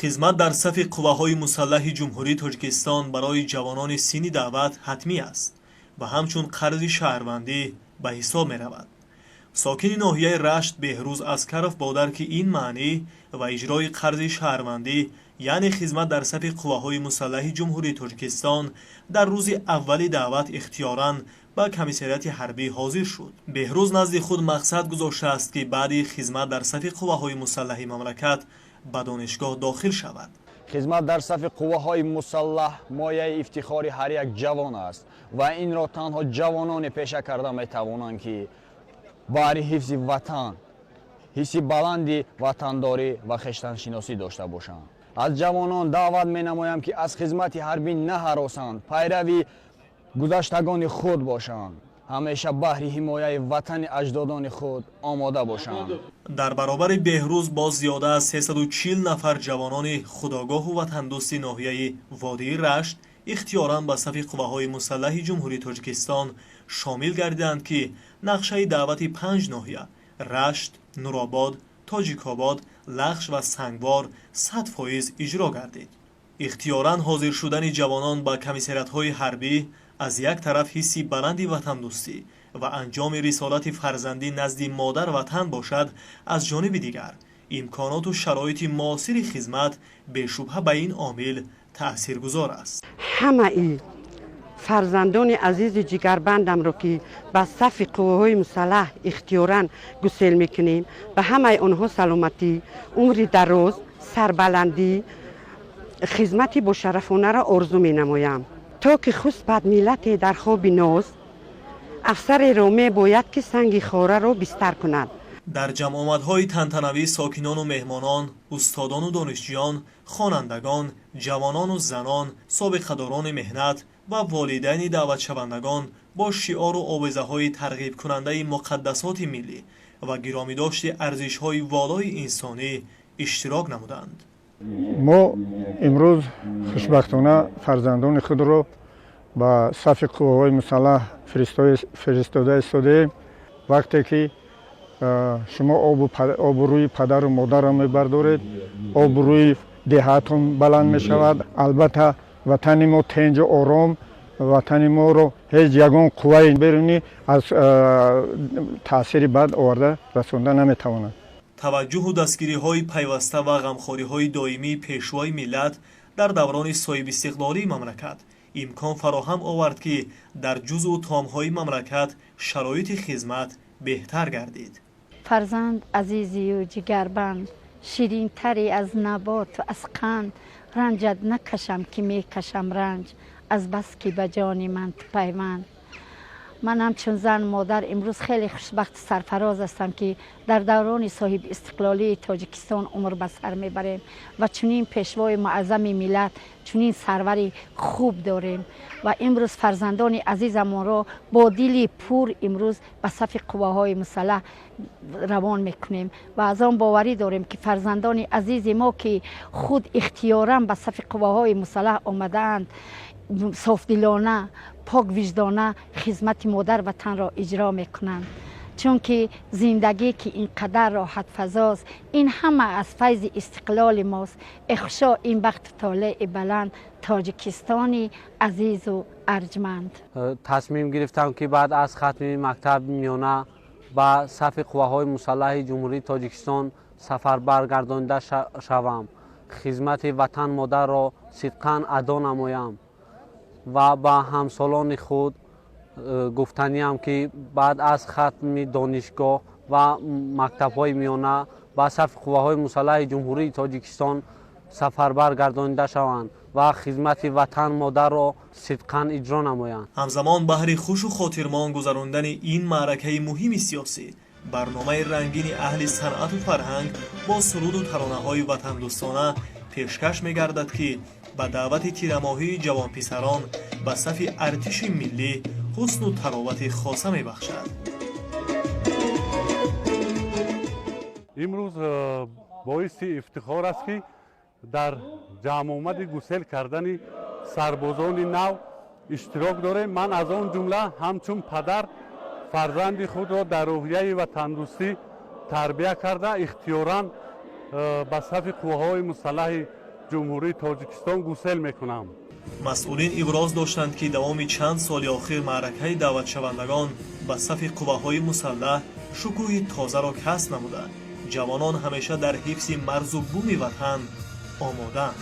Хизмат дар сафи қувваҳои мусаллаҳи Ҷумҳурии Тоҷикистон барои ҷавонони синни даъват ҳатмӣ аст ва ҳамчун қарзи шаҳрвандӣ ба ҳисоб меравад. Сокини ноҳияи Рашт Беҳрӯз Аскаров бо дарки ин маънӣ ва иҷрои қарзи шаҳрвандӣ, яъне хизмат дар сафи қувваҳои мусаллаҳи Ҷумҳурии Тоҷикистон, дар рӯзи аввали даъват ихтиёран ба комиссариати ҳарбӣ ҳозир шуд. Беҳрӯз назди худ мақсад гузоштааст, ки баъди хизмат дар сафи қувваҳои мусаллаҳи мамлакат ба донишгоҳ дохил шавад. Хизмат дар сафи қувваҳои мусаллаҳ мояи ифтихори ҳар як ҷавон аст ва инро танҳо ҷавононе пеша карда метавонанд, ки баҳри ҳифзи ватан ҳисси баланди ватандорӣ ва хештаншиносӣ дошта бошанд. Аз ҷавонон даъват менамоям, ки аз хизмати ҳарбӣ наҳаросанд, пайрави гузаштагони худ бошанд, ҳамеша баҳри ҳимояи ватани аҷдодони худ омода бошанд. Дар баробари Беҳрӯз боз зиёда аз 340 нафар ҷавонони худогоҳу ватандӯсти ноҳияи водии Рашт ихтиёран ба сафи қувваҳои мусаллаҳи Ҷумҳурии Тоҷикистон шомил гардиданд, ки нақшаи даъвати панҷ ноҳия: Рашт, Нуробод, Тоҷикобод, Лахш ва Сангвор 100% иҷро гардид. Ихтиёран ҳозир шудани ҷавонон ба комиссариатҳои ҳарбӣ аз як тараф ҳисси баланди ватандӯстӣ ва анҷоми рисолати фарзандӣ назди модар ватан бошад, аз ҷониби дигар имконоту шароити муосири хизмат бешубҳа ба ин омил таъсиргузор аст. Ҳамаи фарзандони азизи ҷигарбандамро, ки ба сафи қувваҳои мусаллаҳ ихтиёран гусел мекунем, ба ҳамаи онҳо саломатӣ, умри дароз, сарбаландӣ, хизмати бошарафонаро орзу менамоям. То ки хуспад миллате дар хоби ноз, афсареро мебояд, ки санги хораро бистар кунад. Дар ҷамъомадҳои тантанавӣ сокинону меҳмонон, устодону донишҷӯён, хонандагон, ҷавонону занон, собиқадорони меҳнат ва волидайни даъватшавандагон бо шиору овезаҳои тарғибкунандаи муқаддасоти миллӣ ва гиромидошти арзишҳои волои инсонӣ иштирок намуданд. Мо имрӯз хушбахтона фарзандони худро ба сафи қувваҳои мусаллаҳ фиристода истодаем. Вақте ки шумо обрӯи падару модарро мебардоред, обрӯи деҳатон баланд мешавад. Албатта, ватани мо тинҷу ором, ватани моро ҳеҷ ягон қувваи берунӣ аз таъсири бад оварда расонда наметавонад. Таваҷҷуҳу дастгириҳои пайваста ва ғамхориҳои доимии Пешвои миллат дар даврони соҳибистиқлолии мамлакат имкон фароҳам овард, ки дар ҷузъу томҳои мамлакат шароити хизмат беҳтар гардид. Фарзанд азизию ҷигарбанд, ширинтаре аз наботу аз қанд. Ранҷат накашам, ки мекашам ранҷ, аз бас ки ба ҷони ман ту пайванд. Ман ҳамчун зан, модар имрӯз хеле хушбахту сарфароз ҳастам, ки дар даврони соҳиби истиқлолии Тоҷикистон умр ба сар мебарем ва чунин Пешвои муаззами миллат, чунин сарвари хуб дорем ва имрӯз фарзандони азизамонро бо дили пур имрӯз ба сафи қувваҳои мусаллаҳ равон мекунем ва аз он боварӣ дорем, ки фарзандони азизи мо, ки худ ихтиёран ба сафи қувваҳои мусаллаҳ омадаанд, софдилона, поквиҷдона хизмати модар ватанро иҷро мекунанд, чунки зиндагӣ, ки ин қадар роҳатфазост, ин ҳама аз файзи истиқлоли мост. Эхушо ин бахту толеи баланд, Тоҷикистони азизу арҷманд. Тасмим гирифтам, ки баъд аз хатми мактаби миёна ба сафи қувваҳои мусаллаҳи Ҷумҳурии Тоҷикистон сафарбар гардонида шавам, хизмати ватан модарро сидқан адо намоям ва ба ҳамсолони худ гуфтаниам, ки баъд аз хатми донишгоҳ ва мактабҳои миёна ба сафи қувваҳои мусаллаҳи Ҷумҳурии Тоҷикистон сафарбар гардонида шаванд ва хизмати ватан модарро сидқан иҷро намоянд. Ҳамзамон баҳри хушу хотирмон гузарондани ин маъракаи муҳими сиёсӣ барномаи рангини аҳли санъату фарҳанг бо суруду таронаҳои ватандӯстона пешкаш мегардад, ки ба даъвати тирамоҳии ҷавонписарон ба сафи артиши миллӣ ҳусну таровати хоса мебахшад. Имрӯз боиси ифтихор аст, ки дар ҷамъомади гусел кардани сарбозони нав иштирок дорем. Ман аз он ҷумла ҳамчун падар фарзанди худро дар рӯҳияи ватандӯстӣ тарбия карда, ихтиёран ба сафи қувваҳои мусаллаҳи Ҷумҳурии Тоҷикистон гусел мекунам. Масъулин иброз доштанд, ки давоми чанд соли охир маъракаи даъватшавандагон ба сафи қувваҳои мусаллаҳ шукӯҳи тозаро касб намуда, ҷавонон ҳамеша дар ҳифзи марзу буми ватан омодаанд.